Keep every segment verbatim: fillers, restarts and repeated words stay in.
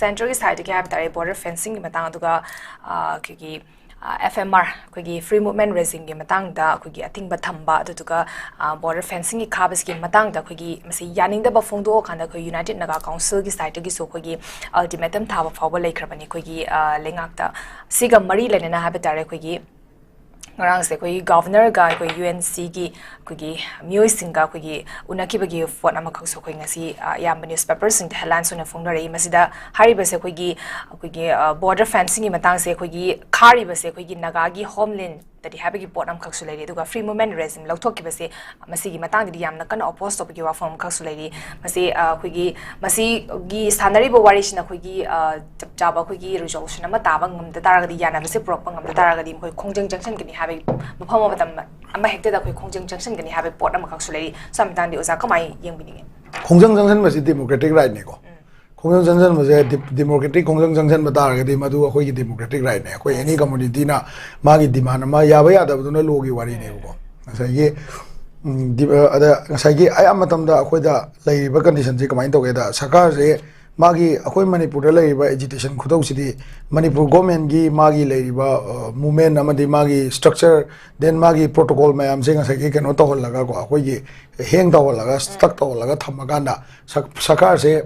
ꯁꯦꯟꯇ꯭ꯔꯦꯜꯒꯤ ꯁꯥꯏꯠꯇꯒꯤ ꯍꯥꯏꯕ ꯇꯥꯔꯦ, ꯕꯣꯔꯗꯔ ꯐꯦꯟꯁꯤꯡꯒꯤ ꯃꯇꯥꯡ, ꯑꯗꯨꯒ ꯑ, ꯑꯩꯈꯣꯏꯒꯤ ꯑꯦꯐ ꯑꯦꯝ ꯑꯥꯔ, ꯑꯩꯈꯣꯏꯒꯤ ꯐ꯭ꯔꯤ ꯃꯨꯚꯃꯦꯟ ꯔꯦꯖꯤꯝꯒꯤ ꯃꯇꯥꯡꯗ ꯑꯩꯈꯣꯏꯒꯤ ꯑꯊꯤꯡꯕ ꯊꯝꯕ, ꯑꯗꯨꯗꯨꯒ ꯕꯣꯔꯗꯔ ꯐꯦꯟꯁꯤꯡꯒꯤ ꯈꯥꯕꯁꯤꯒꯤ ꯃꯇꯥꯡꯗ ꯑꯩꯈꯣꯏꯒꯤ ꯃꯁꯤ ꯌꯥꯅꯤꯡꯗꯕ ꯐꯣꯡꯗꯣꯛꯑꯀꯥꯟꯗ ꯑꯩꯈꯣꯏ ꯌꯨꯅꯥꯏꯇꯦꯠ ꯅꯥꯒꯥ ꯀꯥꯎꯟꯁꯤꯜꯒꯤ ꯁꯥꯏꯠꯇꯒꯤꯁꯨ ꯑꯩꯈꯣꯏꯒꯤ ꯑꯜꯇꯤꯃꯦꯇꯝ ꯊꯥꯕ ꯐꯥꯎꯕ ꯂꯩꯈ꯭ꯔꯕꯅꯤ ꯑꯩꯈꯣꯏꯒꯤ ꯑ, ꯂꯩꯉꯥꯛꯇ꯫ ꯁꯤꯒ ꯃꯔꯤ ꯂꯩꯅꯅ ꯍꯥꯏꯕ ꯇꯥꯔꯦ, ꯑꯩꯈꯣꯏꯒꯤ ꯉꯔꯥꯡꯁꯦ ꯑꯩꯈꯣꯏꯒꯤ ꯒꯚꯔꯅꯔꯒ ꯑꯩꯈꯣꯏ ꯌꯨ ꯑꯦꯟ ꯁꯤꯒꯤ ꯑꯩꯈꯣꯏꯒꯤ ꯃꯤꯑꯣꯏꯁꯤꯡꯒ ꯑꯩꯈꯣꯏꯒꯤ ꯎꯅꯈꯤꯕꯒꯤ ꯄꯣꯠ ꯑꯃꯈꯛꯁꯨ ꯑꯩꯈꯣꯏ ꯉꯁꯤ ꯑ, ꯑꯌꯥꯝꯕ ꯅ꯭ꯌꯨꯁꯄꯦꯄꯔꯁꯤꯡꯗ ꯍꯦꯗꯂꯥꯏꯟꯁ ꯑꯣꯏꯅ ꯐꯣꯡꯅꯔꯛꯏ꯫ ꯃꯁꯤꯗ ꯍꯥꯏꯔꯤꯕꯁꯦ ꯑꯩꯈꯣꯏꯒꯤ ꯑꯩꯈꯣꯏꯒꯤ ꯕꯣꯔꯗꯔ ꯐꯦꯟꯁꯤꯡꯒꯤ ꯃꯇꯥꯡꯁꯦ ꯑꯩꯈꯣꯏꯒꯤ ꯈꯥꯔꯤꯕꯁꯦ ꯑꯩꯈꯣꯏꯒꯤ ꯅꯥꯒꯥꯒꯤ ꯍꯣꯝꯂꯦꯟꯗꯗꯤ ꯍꯥꯏꯕꯒꯤ ꯄꯣꯠ ꯑꯃꯈꯛꯁꯨ ꯂꯩꯔꯤ, ꯑꯗꯨꯒ ꯐ꯭ꯔꯤ ꯃꯨꯚꯃꯦꯟ ꯔꯦꯖꯤꯝ ꯂꯧꯊꯣꯛꯈꯤꯕꯁꯦ ꯃꯁꯤꯒꯤ ꯃꯇꯥꯡꯗꯗꯤ ꯌꯥꯝꯅ ꯀꯟꯅ ꯑꯣꯄꯣꯖ ꯇꯧꯕꯒꯤ ꯋꯥꯐꯝ ꯑꯃꯈꯛꯁꯨ ꯂꯩꯔꯤ꯫ ꯃꯁꯤ ꯑ, ꯑꯩꯈꯣꯏꯒꯤ ꯃꯁꯤꯒꯤ ꯁꯥꯟꯅꯔꯤꯕ ꯋꯥꯔꯤꯁꯤꯅ ꯑꯩꯈꯣꯏꯒꯤ ꯑ, ꯆꯞ ꯆꯥꯕ ꯑꯩꯈꯣꯏꯒꯤ ꯔꯤꯖꯣꯂꯨꯁꯟ ꯑꯃ ꯇꯥꯕ ꯉꯝꯗ ꯇꯥꯔꯒꯗꯤ, ꯌꯥꯅꯕꯁꯦ ꯄꯨꯔꯛꯄ ꯉꯝꯗ ꯇꯥꯔꯒꯗꯤ ꯃꯈꯣꯏ ꯈꯣꯡꯖꯪ ꯆꯪꯁꯤꯟꯒꯅꯤ ꯍꯥꯏꯕꯒꯤ ꯃꯐꯝ ꯑꯃ ꯃꯇꯝ ꯑꯃ ꯍꯦꯛꯇꯗ ꯑꯩꯈꯣꯏ ꯈꯣꯡꯖꯪ ꯆꯪꯁꯤꯟꯒꯅꯤ ꯍꯥꯏꯕꯒꯤ ꯄꯣꯠ ꯑꯃꯈꯛꯁꯨ ꯂꯩꯔꯤ꯫ ꯁ꯭ꯋꯥꯏ ꯃꯇꯥꯡꯗꯤ ꯑꯣꯖꯥ ꯀꯃꯥꯏꯅ ꯌꯦꯡꯕꯤꯅꯤꯡꯉꯤ? ꯈꯣꯡꯖꯪ ꯆꯪꯁꯤꯟꯕꯁꯤ ꯗꯦꯃꯣꯀ꯭ꯔꯦꯇꯤꯛ ꯔꯥꯏꯠꯅꯤꯀꯣ꯫ ꯈꯣꯡꯖꯪ ꯆꯪꯁꯤꯟꯕꯁꯦ ꯗꯤ- ꯗꯦꯃꯣꯀ꯭ꯔꯦꯇꯤꯛ ꯈꯣꯡꯖꯪ ꯆꯪꯁꯤꯟꯕ ꯇꯥꯔꯒꯗꯤ ꯃꯗꯨ ꯑꯩꯈꯣꯏꯒꯤ ꯗꯦꯃꯣꯀ꯭ꯔꯦꯇꯤꯛ ꯔꯥꯏꯠꯅꯦ꯫ ꯑꯩꯈꯣꯏ ꯑꯦꯅꯤ ꯀꯝꯃꯨꯅꯤꯇꯤꯅ ꯃꯥꯒꯤ ꯗꯤꯃꯥꯟ ꯑꯃ, ꯌꯥꯕ ꯌꯥꯗꯕꯗꯨꯅ ꯂꯣꯒꯤ ꯋꯥꯔꯤꯅꯦꯕꯀꯣ꯫ ꯉꯁꯥꯏꯒꯤ ꯎꯝ, ꯗꯤ- ꯑ, ꯑꯗ ꯉꯁꯥꯏꯒꯤ ꯑꯌꯥꯝꯕ ꯃꯇꯝꯗ ꯑꯩꯈꯣꯏꯗ ꯂꯩꯔꯤꯕ ꯀꯟꯗꯤꯁꯟꯁꯤ ꯀꯃꯥꯏꯅ ꯇꯧꯒꯦꯗ, ꯁꯔꯀꯥꯔꯁꯦ ꯃꯥꯒꯤ, ꯑꯩꯈꯣꯏ ꯃꯅꯤꯄꯨꯔꯗ ꯂꯩꯔꯤꯕ ꯑꯦꯖꯤꯇꯦꯁꯟ ꯈꯨꯇꯧꯁꯤꯗꯤ ꯃꯅꯤꯄꯨꯔ ꯒꯣꯔꯃꯦꯟꯒꯤ ꯃꯥꯒꯤ ꯂꯩꯔꯤꯕ ꯃꯨꯚꯃꯦꯟ ꯑꯃꯗꯤ ꯃꯥꯒꯤ ꯁ꯭ꯇ꯭ꯔꯛꯆꯔ, ꯗꯦꯟ ꯃꯥꯒꯤ ꯄ꯭ꯔꯣꯇꯣꯀꯣꯜ ꯃꯌꯥꯝꯁꯦ ꯉꯁꯥꯏꯒꯤ ꯀꯩꯅꯣ ꯇꯧꯍꯜꯂꯒ ꯀꯣ, ꯑꯩꯈꯣꯏꯒꯤ ꯍꯦꯡ ꯇꯧꯍꯜꯂꯒ, ꯁ꯭ꯇꯛ ꯇꯧꯍꯜꯂꯒ ꯊꯝꯃꯀꯥꯟꯗ ꯁꯔ- ꯁꯔꯀꯥꯔꯁꯦ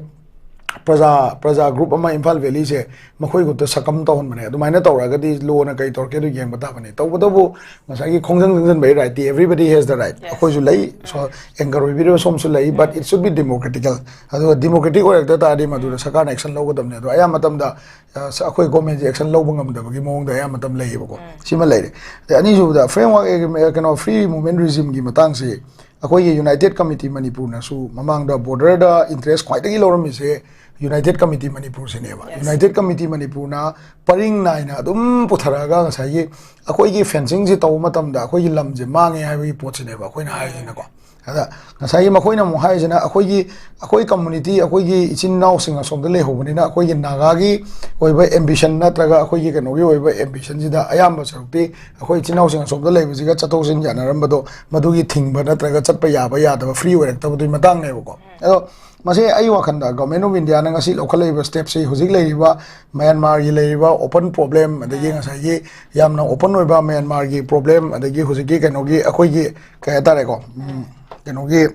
ꯄ꯭ꯔꯖꯥ ꯄ꯭ꯔꯖꯥ ꯒ꯭ꯔꯨꯞ ꯑꯃ ꯏꯝꯐꯥꯜ ꯚꯦꯂꯤꯁꯦ ꯃꯈꯣꯏ ꯒ꯭ꯔꯨꯞꯇ ꯁꯛꯀꯝ ꯇꯧꯍꯟꯕꯅꯦ꯫ ꯑꯗꯨꯃꯥꯏꯅ ꯇꯧꯔꯒꯗꯤ ꯂꯣꯅ ꯀꯩ ꯇꯧꯔꯛꯀꯦ ꯑꯗꯨ ꯌꯦꯡꯕ ꯇꯥꯕꯅꯤ꯫ ꯇꯧꯕꯇꯕꯨ ꯉꯁꯥꯏꯒꯤ ꯈꯣꯡꯖꯪ ꯆꯪꯁꯤꯟꯕꯒꯤ ꯔꯥꯏꯠꯇꯤ everybody has the right, ꯑꯩꯈꯣꯏꯁꯨ ꯂꯩ, ꯁꯣ ꯑꯦꯡꯀꯔ ꯑꯣꯏꯕꯤꯔꯤꯕ ꯁꯣꯝꯁꯨ ꯂꯩ, but it should be democratical꯫ ꯑꯗꯨꯒ ꯗꯦꯃꯣꯀ꯭ꯔꯦꯇꯤꯛ ꯑꯣꯏꯔꯛꯇ ꯇꯥꯔꯗꯤ ꯃꯗꯨꯗ ꯁꯔꯀꯥꯔꯅ ꯑꯦꯛꯁꯟ ꯂꯧꯒꯗꯕꯅꯤ꯫ ꯑꯗꯣ ꯑꯌꯥꯝꯕ ꯃꯇꯝꯗ ꯑ, ꯁ- ꯑꯩꯈꯣꯏ ꯒꯣꯔꯃꯦꯟꯁꯦ ꯑꯦꯛꯁꯟ ꯂꯧꯕ ꯉꯝꯗꯕꯒꯤ ꯃꯑꯣꯡꯗ ꯑꯌꯥꯝꯕ ꯃꯇꯝ ꯂꯩꯌꯦꯕꯀꯣ꯫ ꯁꯤꯃ ꯂꯩꯔꯦ꯫ ꯑꯗꯩ ꯑꯅꯤꯁꯨꯕꯗ ꯐ꯭ꯔꯦꯝꯋꯥꯔꯛ ꯑꯦꯒ꯭ꯔꯤꯃꯦꯟ, ꯀꯩꯅꯣ, ꯐ꯭ꯔꯤ ꯃꯨꯚꯃꯦꯟ ꯔꯤꯖꯤꯝꯒꯤ ꯃꯇꯥꯡꯁꯤ ꯑꯩꯈꯣꯏꯒꯤ ꯌꯨꯅꯥꯏꯇꯦꯠ ꯀꯃꯤꯇꯤ ꯃꯅꯤꯄꯨꯔꯅꯁꯨ ꯃꯃꯥꯡꯗ ꯕꯣꯔꯗꯔꯗ ꯏꯟꯇꯔꯦꯁ ꯈ꯭ꯋꯥꯏꯗꯒꯤ ꯂꯧꯔꯝꯃꯤꯁꯦ ꯌꯨꯅꯥꯏꯇꯦꯠ ꯀꯃꯤꯇꯤ ꯃꯅꯤꯄꯨꯔꯁꯤꯅꯦꯕ꯫ ꯌꯨꯅꯥꯏꯇꯦꯠ ꯀꯃꯤꯇꯤ ꯃꯅꯤꯄꯨꯔꯅ ꯄꯔꯤꯡ ꯅꯥꯏꯅ ꯑꯗꯨꯝ ꯄꯨꯊꯔꯛꯑꯒ ꯉꯁꯥꯏꯒꯤ ꯑꯩꯈꯣꯏꯒꯤ ꯐꯦꯟꯁꯤꯡꯁꯤ ꯇꯧꯕ ꯃꯇꯝꯗ ꯑꯩꯈꯣꯏꯒꯤ ꯂꯝꯁꯦ ꯃꯥꯡꯉꯦ ꯍꯥꯏꯕꯒꯤ ꯄꯣꯠꯁꯤꯅꯦꯕ ꯑꯩꯈꯣꯏꯅ ꯍꯥꯏꯔꯤꯁꯤꯅꯀꯣ꯫ ꯑꯗ ꯉꯁꯥꯏꯒꯤ ꯃꯈꯣꯏꯅ ꯑꯃꯨꯛ ꯍꯥꯏꯔꯤꯁꯤꯅ, ꯑꯩꯈꯣꯏꯒꯤ ꯑꯩꯈꯣꯏ ꯀꯝꯃꯨꯅꯤꯇꯤ, ꯑꯩꯈꯣꯏꯒꯤ ꯏꯆꯤꯟ ꯏꯅꯥꯎꯁꯤꯡ ꯑꯁꯣꯝꯗ ꯂꯩꯍꯧꯕꯅꯤꯅ, ꯑꯩꯈꯣꯏꯒꯤ ꯅꯥꯒꯥꯒꯤ ꯑꯣꯏꯕ ꯑꯦꯝꯕꯤꯁꯟ ꯅꯠꯇ꯭ꯔꯒ ꯑꯩꯈꯣꯏꯒꯤ ꯀꯩꯅꯣꯒꯤ ꯑꯣꯏꯕ ꯑꯦꯝꯕꯤꯁꯟꯁꯤꯗ ꯑꯌꯥꯝꯕ ꯁꯔꯨꯛꯇꯤ ꯑꯩꯈꯣꯏ ꯏꯆꯤꯟ ꯏꯅꯥꯎꯁꯤꯡ ꯑꯁꯣꯝꯗ ꯂꯩꯕꯁꯤꯒ ꯆꯠꯊꯣꯛ ꯆꯠꯁꯤꯟ ꯌꯥꯅꯔꯝꯕꯗꯣ, ꯃꯗꯨꯒꯤ ꯊꯤꯡꯕ ꯅꯠꯇ꯭ꯔꯒ ꯆꯠꯄ ꯌꯥꯕ ꯌꯥꯗꯕ ꯐ꯭ꯔꯤ ꯑꯣꯏꯔꯛꯇꯕꯗꯨꯒꯤ ꯃꯇꯥꯡꯅꯦꯕꯀꯣ꯫ ꯑꯗꯣ ꯃꯁꯤ ꯑꯩ ꯋꯥꯈꯜꯗ Government of India ꯅ ꯉꯁꯤ ꯂꯧꯈꯠꯂꯛꯏꯕ ꯁ꯭ꯇꯦꯞꯁꯤ, ꯍꯧꯖꯤꯛ ꯂꯩꯔꯤꯕ ꯃ꯭ꯌꯥꯟꯃꯥꯔꯒꯤ ꯂꯩꯔꯤꯕ ꯑꯣꯄꯟ ꯄ꯭ꯔꯣꯕ꯭ꯂꯦꯝ, ꯑꯗꯒꯤ ꯉꯁꯥꯏꯒꯤ ꯌꯥꯝꯅ ꯑꯣꯄꯟ ꯑꯣꯏꯕ ꯃ꯭ꯌꯥꯟꯃꯥꯔꯒꯤ ꯄ꯭ꯔꯣꯕ꯭ꯂꯦꯝ, ꯑꯗꯒꯤ ꯍꯧꯖꯤꯛꯀꯤ ꯀꯩꯅꯣꯒꯤ ꯑꯩꯈꯣꯏꯒꯤ ꯀꯩ ꯍꯥꯏꯇꯥꯔꯦꯀꯣ, ꯎꯝ, ꯀꯩꯅꯣꯒꯤ,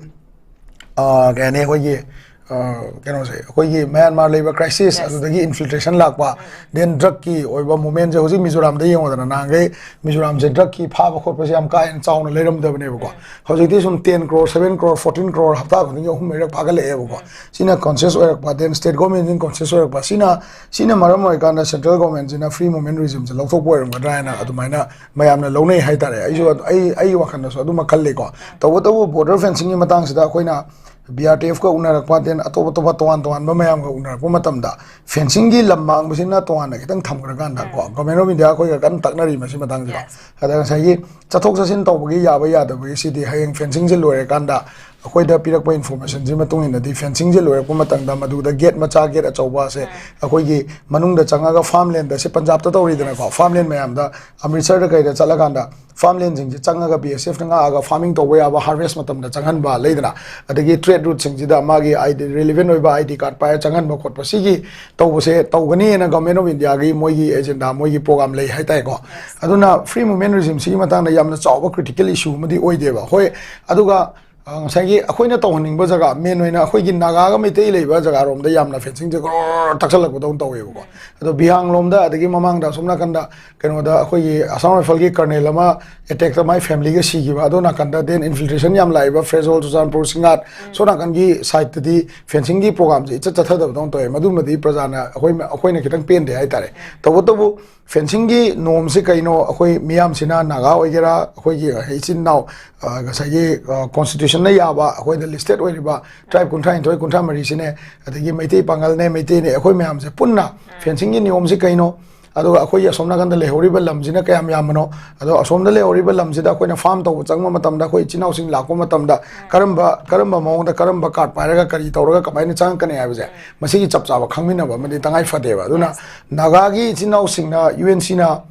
ꯑ, ꯀꯩ ꯍꯥꯏꯅꯤ, ꯑꯩꯈꯣꯏꯒꯤ, ꯑ, ꯀꯩꯅꯣꯁꯦ, ꯑꯩꯈꯣꯏꯒꯤ ꯃ꯭ꯌꯥꯟꯃꯥꯔ ꯂꯩꯕ ꯀ꯭ꯔꯥꯏꯁꯤꯁ, ꯑꯗꯨꯗꯒꯤ ꯏꯟꯐꯤꯜꯇ꯭ꯔꯦꯁꯟ ꯂꯥꯛꯄ, ꯗꯦꯟ ꯗ꯭ꯔꯛꯀꯤ ꯑꯣꯏꯕ ꯃꯨꯞꯃꯦꯟꯁꯦ ꯍꯧꯖꯤꯛ ꯃꯤꯖꯣꯔꯥꯝꯗ ꯌꯦꯡꯉꯣꯗꯅ, ꯅꯍꯥꯟꯈꯩ ꯃꯤꯖꯣꯔꯥꯝꯁꯦ ꯗ꯭ꯔꯛꯀꯤ ꯐꯥꯕ ꯈꯣꯠꯄꯁꯦ ꯌꯥꯝ ꯀꯥ ꯍꯦꯟꯅ ꯆꯥꯎꯅ ꯂꯩꯔꯝꯗꯕꯅꯦꯕꯀꯣ꯫ ꯍꯧꯖꯤꯛꯇꯤ ꯁꯨꯝ ten crore, seven crore, fourteen crore ꯍꯞꯇꯥ ꯈꯨꯗꯤꯡꯒꯤ ꯑꯍꯨꯝ ꯃꯔꯤꯔꯛ ꯐꯥꯒꯠꯂꯛꯑꯦꯕꯀꯣ꯫ ꯁꯤꯅ conscious ꯑꯣꯏꯔꯛꯄ, then state government ꯁꯤꯅ conscious ꯑꯣꯏꯔꯛꯄ, ꯁꯤꯅ, ꯁꯤꯅ ꯃꯔꯝ ꯑꯣꯏꯔꯀꯥꯟꯗ central government ꯁꯤꯅ free movement regime ꯁꯦ ꯂꯧꯊꯣꯛꯄ ꯑꯣꯏꯔꯝꯒꯗ꯭ꯔꯥ ꯍꯥꯏꯅ ꯑꯗꯨꯃꯥꯏꯅ ꯃꯌꯥꯝꯅ ꯂꯧꯅꯩ ꯍꯥꯏꯇꯥꯔꯦ꯫ ꯑꯩꯁꯨ ꯑꯗꯨ, ꯑꯩ, ꯑꯩꯒꯤ ꯋꯥꯈꯜꯗꯁꯨ ꯑꯗꯨꯃꯛ ꯈꯜꯂꯤꯀꯣ꯫ ꯇꯧꯕꯇꯕꯨ border fencing ꯒꯤ ꯃꯇꯥꯡꯁꯤꯗ ꯑꯩꯈꯣꯏꯅ B R T F ꯀ ꯎꯅꯔꯛꯄ, then ꯑꯇꯣꯞ ꯑꯇꯣꯞꯄ ꯇꯣꯉꯥꯟ ꯇꯣꯉꯥꯟꯕ ꯃꯌꯥꯝꯒ ꯎꯅꯔꯛꯄ ꯃꯇꯝꯗ, fencing ꯒꯤ ꯂꯝ ꯃꯥꯡꯕꯁꯤꯅ ꯇꯣꯉꯥꯟꯅ ꯈꯤꯇꯪ ꯊꯝꯈ꯭ꯔꯀꯥꯟꯗ ꯀꯣ, Government of India ꯑꯩꯈꯣꯏꯒ ꯀꯟꯅ ꯇꯛꯅꯔꯤ ꯃꯁꯤ ꯃꯇꯥꯡꯁꯤꯗ꯫ ꯑꯗ ꯉꯁꯥꯏꯒꯤ ꯆꯠꯊꯣꯛ ꯆꯠꯁꯤꯟ ꯇꯧꯕꯒꯤ ꯌꯥꯕ ꯌꯥꯗꯕꯒꯤ ꯁꯤꯗꯤ ꯍꯌꯦꯡ fencing ꯁꯦ ꯂꯣꯏꯔꯀꯥꯟꯗ ꯑꯩꯈꯣꯏꯗ ꯄꯤꯔꯛꯄ information ꯁꯤ ꯃꯇꯨꯡ ꯏꯟꯅꯗꯤ, fencing ꯁꯦ ꯂꯣꯏꯔꯛꯄ ꯃꯇꯝꯗ ꯃꯗꯨꯗ gate ꯃꯆꯥ gate ꯑꯆꯧꯕ ꯑꯁꯦ ꯑꯩꯈꯣꯏꯒꯤ ꯃꯅꯨꯡꯗ ꯆꯪꯉꯒ farmland ꯁꯦ ꯄꯟꯖꯥꯕꯇ ꯇꯧꯔꯤꯗꯅꯀꯣ, farmland ꯃꯌꯥꯝꯗ ꯑꯃ꯭ꯔꯤꯠꯁꯔꯗ ꯀꯩꯗ ꯆꯠꯂꯀꯥꯟꯗ farmland ꯁꯤꯡꯁꯦ ꯆꯪꯉꯒ B S F ꯅ ꯉꯥꯛꯑꯒ farming ꯇꯧꯕ ꯌꯥꯕ harvest ꯃꯇꯝꯗ ꯆꯪꯍꯟꯕ ꯂꯩꯗꯅ, ꯑꯗꯒꯤ trade route ꯁꯤꯡꯁꯤꯗ ꯃꯥꯒꯤ I D, relevant ꯑꯣꯏꯕ I D card ꯄꯥꯏꯔ ꯆꯪꯍꯟꯕ ꯈꯣꯠꯄ ꯁꯤꯒꯤ ꯇꯧꯕꯁꯦ ꯇꯧꯒꯅꯤꯅ Government of India ꯒꯤ ꯃꯣꯏꯒꯤ agenda, ꯃꯣꯏꯒꯤ program ꯂꯩ ꯍꯥꯏꯇꯥꯔꯦꯀꯣ꯫ ꯑꯗꯨꯅ free movement regime ꯁꯤꯒꯤ ꯃꯇꯥꯡꯗ ꯌꯥꯝꯅ ꯆꯥꯎꯕ critical issue ꯑꯃꯗꯤ ꯑꯣꯏꯗꯦꯕ꯫ ꯍꯣꯏ, ꯑꯗꯨꯒ ꯑ, ꯉꯁꯥꯏꯒꯤ ꯑꯩꯈꯣꯏꯅ ꯇꯧꯍꯟꯅꯤꯡꯕ ꯖꯒꯥ, main ꯑꯣꯏꯅ ꯑꯩꯈꯣꯏꯒꯤ ꯅꯥꯒꯥꯒ ꯃꯩꯇꯩ ꯂꯩꯕ ꯖꯒꯥꯔꯣꯝꯗ ꯌꯥꯝꯅ fencing ꯁꯦ ꯒꯣꯔ ꯇꯛꯁꯜꯂꯛꯄꯗꯧꯅ ꯇꯧꯋꯦꯕꯀꯣ꯫ ꯑꯗꯣ ꯕꯤꯍꯥꯡ ꯂꯣꯝꯗ, ꯑꯗꯒꯤ ꯃꯃꯥꯡꯗ ꯑꯁꯣꯝ ꯅꯥꯀꯟꯗ ꯀꯩꯅꯣꯗ ꯑꯩꯈꯣꯏꯒꯤ Assam Rifle ꯒꯤ colonel ꯑꯃ attack ꯇ ꯃꯥꯏ family ꯒ ꯁꯤꯈꯤꯕ, ꯑꯗꯣ ꯅꯥꯀꯟꯗ then infiltration ꯌꯥꯝ ꯂꯥꯛꯏꯕ ꯐꯦꯖꯣꯜ, ꯆꯨꯔꯆꯥꯟꯄꯨꯔ, ꯁꯤꯡꯉꯥꯠ, ꯁꯣꯝ ꯅꯥꯀꯟꯒꯤ side ꯇꯗꯤ fencing ꯒꯤ program ꯁꯦ ꯏꯆꯠ ꯆꯠꯊꯗꯕꯗꯧꯅ ꯇꯧꯋꯦ꯫ ꯃꯗꯨꯃꯗꯤ ꯄ꯭ꯔꯖꯥꯅ, ꯑꯩꯈꯣꯏ, ꯑꯩꯈꯣꯏꯅ ꯈꯤꯇꯪ ꯄꯦꯟꯗꯦ ꯍꯥꯏꯇꯥꯔꯦ꯫ ꯇꯧꯕꯇꯕꯨ fencing ꯒꯤ norm ꯁꯤ ꯀꯩꯅꯣ? ꯑꯩꯈꯣꯏ ꯃꯤꯌꯥꯝꯁꯤꯅ, ꯅꯥꯒꯥ ꯑꯣꯏꯒꯦꯔꯥ, ꯑꯩꯈꯣꯏꯒꯤ ꯏꯆꯤꯟ ꯏꯅꯥꯎ, ꯑ, ꯉꯁꯥꯏꯒꯤ, ꯑ, constitution ꯅ ꯌꯥꯕ ꯑꯩꯈꯣꯏꯗ listed ꯑꯣꯏꯔꯤꯕ tribe ꯀꯨꯟꯊ꯭ꯔꯥꯅꯤꯊꯣꯏ, ꯀꯨꯟꯊ꯭ꯔꯥꯃꯔꯤꯁꯤꯅꯦ, ꯑꯗꯒꯤ ꯃꯩꯇꯩ ꯄꯥꯉꯜꯅꯦ, ꯃꯩꯇꯩꯅꯦ, ꯑꯩꯈꯣꯏ ꯃꯌꯥꯝꯁꯦ ꯄꯨꯟꯅ fencing ꯒꯤ ꯅꯤꯌꯣꯝꯁꯤ ꯀꯩꯅꯣ? ꯑꯗꯨꯒ ꯑꯩꯈꯣꯏꯒꯤ ꯑꯁꯣꯝ ꯅꯥꯀꯟꯗ ꯂꯩꯍꯧꯔꯤꯕ ꯂꯝꯁꯤꯅ ꯀꯌꯥꯝ ꯌꯥꯝꯕꯅꯣ, ꯑꯗꯣ ꯑꯁꯣꯝꯗ ꯂꯩꯍꯧꯔꯤꯕ ꯂꯝꯁꯤꯗ ꯑꯩꯈꯣꯏꯅ ꯐꯥꯔꯝ ꯇꯧꯕ ꯆꯪꯕ ꯃꯇꯝꯗ ꯑꯩꯈꯣꯏ ꯏꯆꯤꯟ ꯏꯅꯥꯎꯁꯤꯡ ꯂꯥꯛꯄ ꯃꯇꯝꯗ ꯀꯔꯝꯕ ꯀꯔꯝꯕ ꯃꯑꯣꯡꯗ ꯀꯔꯝꯕ ꯀꯥꯔꯠ ꯄꯥꯏꯔꯒ ꯀꯔꯤ ꯇꯧꯔꯒ ꯀꯃꯥꯏꯅ ꯆꯪꯉꯛꯀꯅꯤ ꯍꯥꯏꯕꯁꯦ ꯃꯁꯤꯒꯤ ꯆꯞ ꯆꯥꯕ ꯈꯪꯃꯤꯟꯅꯕ ꯑꯃꯗꯤ ꯇꯉꯥꯏ ꯐꯗꯦꯕ꯫ ꯑꯗꯨꯅ ꯅꯥꯒꯥꯒꯤ ꯏꯆꯤꯟ ꯏꯅꯥꯎꯁꯤꯡꯅ ꯌꯨ ꯑꯦꯟ ꯁꯤꯅ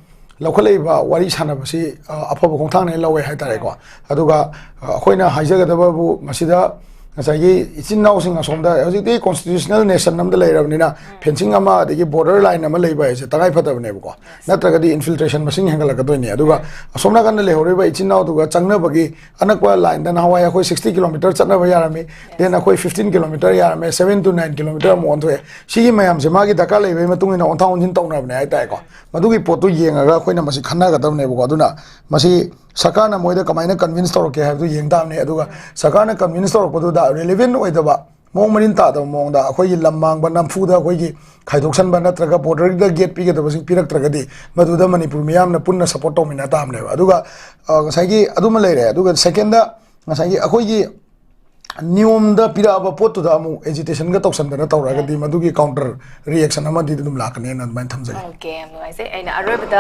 ꯂꯧꯈꯠꯂꯛꯏꯕ ꯋꯥꯔꯤ ꯁꯥꯟꯅꯕꯁꯤ ꯑ, ꯑꯐꯕ ꯈꯣꯡꯊꯥꯡꯅꯦ ꯂꯧꯋꯦ ꯍꯥꯏꯇꯥꯔꯦꯀꯣ꯫ ꯑꯗꯨꯒ ꯑ, ꯑꯩꯈꯣꯏꯅ ꯍꯥꯏꯖꯒꯗꯕꯕꯨ ꯃꯁꯤꯗ ꯉꯁꯥꯏꯒꯤ ꯏꯆꯤꯟ ꯏꯅꯥꯎꯁꯤꯡ ꯑꯁꯣꯝꯗ ꯍꯧꯖꯤꯛꯇꯤ ꯀꯣꯟꯁꯇꯤꯇ꯭ꯌꯨꯁꯅꯦꯜ ꯅꯦꯁꯟ ꯑꯃꯗ ꯂꯩꯔꯕꯅꯤꯅ ꯐꯦꯟꯁꯤꯡ ꯑꯃ ꯑꯗꯒꯤ ꯕꯣꯔꯗꯔ ꯂꯥꯏꯟ ꯑꯃ ꯂꯩꯕ ꯍꯥꯏꯁꯦ ꯇꯉꯥꯏ ꯐꯗꯕꯅꯦꯕꯀꯣ꯫ ꯅꯠꯇ꯭ꯔꯒꯗꯤ ꯏꯟꯐꯤꯜꯇ꯭ꯔꯦꯁꯟ ꯃꯁꯤꯡ ꯍꯦꯟꯒꯠꯂꯛꯀꯗꯣꯏꯅꯤ꯫ ꯑꯗꯨꯒ ꯑꯁꯣꯝ ꯅꯥꯀꯟꯗ ꯂꯩꯍꯧꯔꯤꯕ ꯏꯆꯤꯟ ꯏꯅꯥꯎꯗꯨꯒ ꯆꯪꯅꯕꯒꯤ ꯑꯅꯛꯄ ꯂꯥꯏꯟꯗ ꯅꯍꯥꯟꯋꯥꯏ ꯑꯩꯈꯣꯏ ꯁꯤꯛꯁꯇꯤ ꯀꯤꯂꯣꯃꯤꯇꯔ ꯆꯠꯅꯕ ꯌꯥꯔꯝꯃꯤ, ꯗꯦꯟ ꯑꯩꯈꯣꯏ ꯐꯤꯐꯇꯤꯟ ꯀꯤꯂꯣꯃꯤꯇꯔ ꯌꯥꯔꯝꯃꯦ, ꯁꯚꯦꯟ ꯇꯨ ꯅꯥꯏꯟ ꯀꯤꯂꯣꯃꯤꯇꯔ ꯑꯃꯨꯛ ꯑꯣꯟꯊꯣꯛꯑꯦ꯫ ꯁꯤꯒꯤ ꯃꯌꯥꯝꯁꯦ ꯃꯥꯒꯤ ꯗꯔꯀꯥꯔ ꯂꯩꯕꯒꯤ ꯃꯇꯨꯡ ꯏꯟꯅ ꯑꯣꯟꯊꯥꯡ ꯑꯣꯟꯁꯤꯟ ꯇꯧꯅꯕꯅꯦ ꯍꯥꯏꯇꯥꯔꯦꯀꯣ꯫ ꯃꯗꯨꯒꯤ ꯄꯣꯠꯇꯨ ꯌꯦꯡꯉꯒ ꯑꯩꯈꯣꯏꯅ ꯃꯁꯤ ꯈꯟꯅꯒꯗꯕꯅꯦꯕꯀꯣ꯫ ꯑꯗꯨꯅ ꯃꯁꯤ ꯁꯔꯀꯥꯔꯅ ꯃꯣꯏꯗ ꯀꯃꯥꯏꯅ ꯀꯟꯚꯤꯟꯁ ꯇꯧꯔꯛꯀꯦ ꯍꯥꯏꯕꯗꯨ ꯌꯦꯡ ꯇꯥꯕꯅꯤ꯫ ꯑꯗꯨꯒ ꯁꯔꯀꯥꯔꯅ ꯀꯟꯚꯤꯟꯁ ꯇꯧꯔꯛꯄꯗꯨꯗ ꯔꯤꯂꯤꯚꯦꯟ ꯑꯣꯏꯗꯕ, ꯃꯑꯣꯡ ꯃꯔꯤꯟ ꯇꯥꯗꯕ ꯃꯑꯣꯡꯗ ꯑꯩꯈꯣꯏꯒꯤ ꯂꯝ ꯃꯥꯡꯕ ꯅꯝꯐꯨꯗ ꯑꯩꯈꯣꯏꯒꯤ ꯈꯥꯏꯗꯣꯛꯁꯟꯕ ꯅꯠꯇ꯭ꯔꯒ ꯕꯣꯔꯗꯔꯗ ꯒꯦꯠ ꯄꯤꯒꯗꯕꯁꯤꯡ ꯄꯤꯔꯛꯇ꯭ꯔꯒꯗꯤ ꯃꯗꯨꯗ ꯃꯅꯤꯄꯨꯔ ꯃꯤꯌꯥꯝꯅ ꯄꯨꯟꯅ ꯁꯞꯄꯣꯔꯠ ꯇꯧꯃꯤꯟꯅ ꯇꯥꯕꯅꯦꯕ꯫ ꯑꯗꯨꯒ ꯑ, ꯉꯁꯥꯏꯒꯤ ꯑꯗꯨꯃ ꯂꯩꯔꯦ꯫ ꯑꯗꯨꯒ ꯁꯦꯀꯦꯟꯗ, ꯉꯁꯥꯏꯒꯤ ꯑꯩꯈꯣꯏꯒꯤ ꯅꯤꯌꯣꯝꯗ ꯄꯤꯔꯛꯑꯕ ꯄꯣꯠꯇꯨꯗ ꯑꯃꯨꯛ ꯑꯦꯖꯤꯇꯦꯁꯟꯒ ꯇꯧꯁꯟꯗꯅ ꯇꯧꯔꯒꯗꯤ ꯃꯗꯨꯒꯤ ꯀꯥꯎꯟꯇꯔ ꯔꯤꯌꯦꯛꯁꯟ ꯑꯃꯗꯤ ꯑꯗꯨꯝ ꯂꯥꯛꯀꯅꯦꯅ ꯑꯗꯨꯃꯥꯏꯅ ꯊꯝꯖꯒꯦ꯫ ꯑꯣꯀꯦ, ꯌꯥꯝ ꯅꯨꯡꯉꯥꯏꯖꯩ꯫ ꯑꯩꯅ ꯑꯔꯣꯏꯕꯗ